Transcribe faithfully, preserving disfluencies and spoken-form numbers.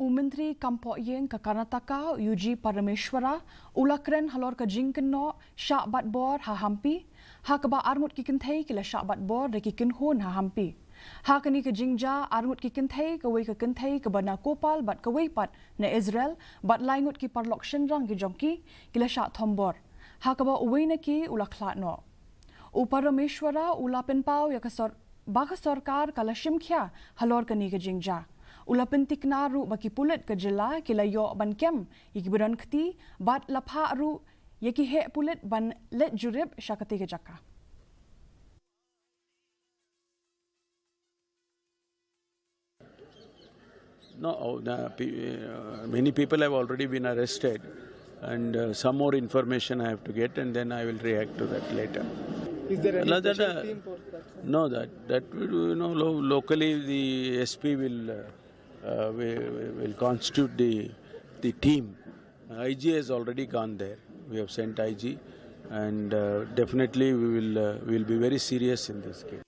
U Myntri Kam Pohïing ka Karnataka, U G Parameshwara, u la kren halor ka jingkynnoh shah bat bor ha Hampi, ha kaba arngut ki kynthei ki la shah bat bor da ki kynhun ha Hampi. Ha kane ka jingjia, arngut ki kynthei, kawei ka kynthei kaba na Kopal bad kawei pat na Israel, bad laingut ki paralok shynrang ki jong ki, ki la shah thombor, ha kaba uwei na ki u la khlad noh. U Parameshwara u la pynpaw ïa ka sor-, ba ka sorkar ka la shim khia halor kane ka jingjia. U la pyntikna ruh ba ki pulit ka jylla ki la ïoh ban kem ïa kiba don kti, bad la phah ruh ïa ki heh pulit ban leit jurip sha katei ka jaka. No, oh, the pe-, uh, many people have already been arrested, and uh, some more information I have to get, and then I will react to that later. Is there any No, that, special uh, team for that, sir? No, that, that will, you know, lo-, locally the S P will, uh, uh, will, will constitute the, the team. I G has already gone there. We have sent I G, and uh, definitely we will, uh, will be very serious in this case.